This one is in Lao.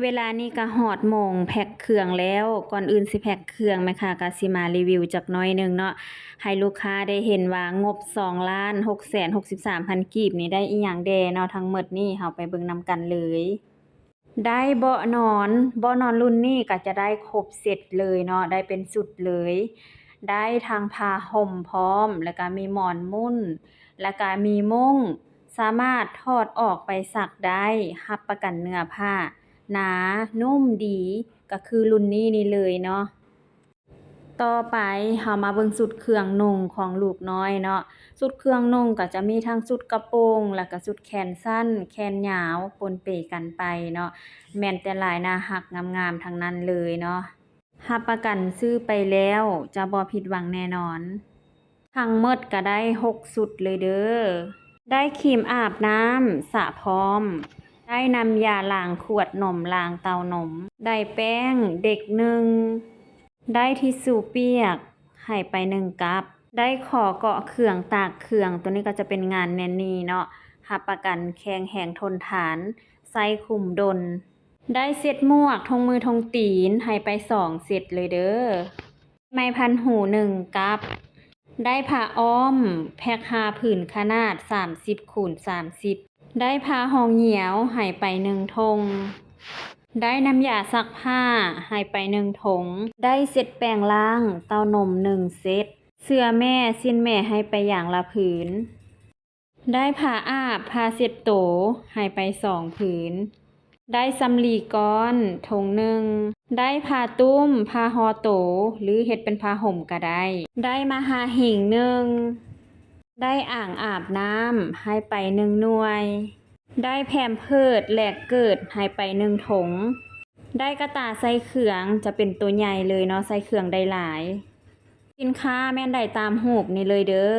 ເວລານີ້ກະຮອດໂມງແພັກເຄື່ອງແລ້ວ. ກ່ອນອື່ນຊິແພັກເຄື່ອງ ແມ່ຄ້າກະຊິມາຣີວິວຈັກໜ້ອຍໜຶ່ງເນາະ ໃຫ້ລູກຄ້າໄດ້ເຫັນວ່າງົບສອງລ້ານຫົກແສນຫົກສິບສາມພັນກີບນີ້ໄດ້ອີ່ຫຍັງແດ່ເນາະ. ທັງໝົດນີ້ເຮົາໄປເບິ່ງນຳກັນເລີຍ. ໄດ້ເບາະນອນ, ເບາະນອນລຸ້ນນີ້ກະຈະໄດ້ຄົບເຊັດເລີຍເນາະ, ໄດ້ເປັນຊຸດເລີຍ. ໄດ້ທັງຜ້າຫົ່ມພ້ອມ ແລ້ວກະມີໝອນມຸ້ນ ແລ້ວກະມີມຸ້ງ ສາມາດຖອດອອກໄປຊັກໄດ້, ຮັບປະກັນເນື້ອຜ້າໜາ, ນຸ້ມ, ດີ ກະຄືລຸ້ນນີ້ນີ້ເລີຍເນາະ. ຕໍ່ໄປເຮົາມາເບິ່ງຊຸດເຄື່ອງນຸ່ງຂອງລູກນ້ອຍເນາະ. ຊຸດເຄື່ອງນຸ່ງກະຈະມີທັງຊຸດກະໂປງ ແລ້ວກະຊຸດແຂນສັ້ນ, ແຂນຍາວ ປົນເປກັນໄປເນາະ. ແມ່ນແຕ່ລາຍໜ້າຮັກງາມໆທັງນັ້ນເລີຍເນາະ. ຮັບປະກັນຊື້ໄປແລ້ວຈະບໍ່ຜິດຫວັງແນ່ນອນ. ທັງໝົດກະໄດ້ຫົກຊຸດເລີຍເດີ. ໄດ້ຄຣີມອາບນ້ຳ ສະພ້ອມ, ໄດ້ນ້ຳຢາລ້າງຂວດນົມ, ລ້າງເຕົ້ານົມ, ໄດ້ແປ້ງເດັກໜຶ່ງ, ໄດ້ທິດຊູປຽກໃຫ້ໄປໜຶ່ງກັບ, ໄດ້ຂໍເກາະເຄື່ອງ, ຕາກເຄື່ອງ, ໂຕນີ້ກະຈະເປັນງານແນ່ນໜີເນາະ, ຮັບປະກັນແຂງແຮງທົນທານ, ໃຊ້ຄຸມດົນ. ໄດ້ເຊັດໝວກ, ຖົງມື, ຖົງຕີນ ໃຫ້ໄປສອງເຊັດເລີຍເດີ. ໄມ້ພັນຫູໜຶ່ງກັບ, ໄດ້ຜ້າອ້ອມແພັກຫ້າຜືນຂະໜາດສາມສິບຄູນສາມສິບ, ໄດ້ຜ້າຮອງຫຍຽວໃຫ້ໄປໜຶ່ງຖົງ, ໄດ້ນ້ຳຢາຊັກຜ້າໃຫ້ໄປໜຶ່ງຖົງ, ໄດ້ເຊັດແປງລ້າງເຕົ້ານົມໜຶ່ງເຊັດ, ເສື້ອແມ່, ສິ້ນແມ່ໃຫ້ໄປຢ່າງລະຜືນ. ໄດ້ຜ້າອາບ, ຜ້າເຊັດໂຕໃຫ້ໄປສອງຜືນ, ໄດ້ສຳລີກ້ອນຖົງໜຶ່ງ, ໄດ້ຜ້າຕຸ້ມ, ຜ້າຫໍ່ໂຕ ຫຼືເຮັດເປັນຜ້າຫົ່ມກະໄດ້, ໄດ້ມະຫາຫິງໜຶ່ງ, ໄດ້ອ່າງອາບນ້ຳໃຫ້ໄປໜຶ່ງໜ່ວຍ, ໄດ້ແພມເພີດແລກເກີດໃຫ້ໄປໜຶ່ງຖົງ, ໄດ້ກະຕ່າໃສ່ເຄື່ອງ ຈະເປັນໂຕໃຫຍ່ເລີຍເນາະ, ໃສ່ເຄື່ອງໄດ້ຫຼາຍ. ສິນຄ້າແມ່ນໄດ້ຕາມຮູບນີ້ເລີຍເດີ.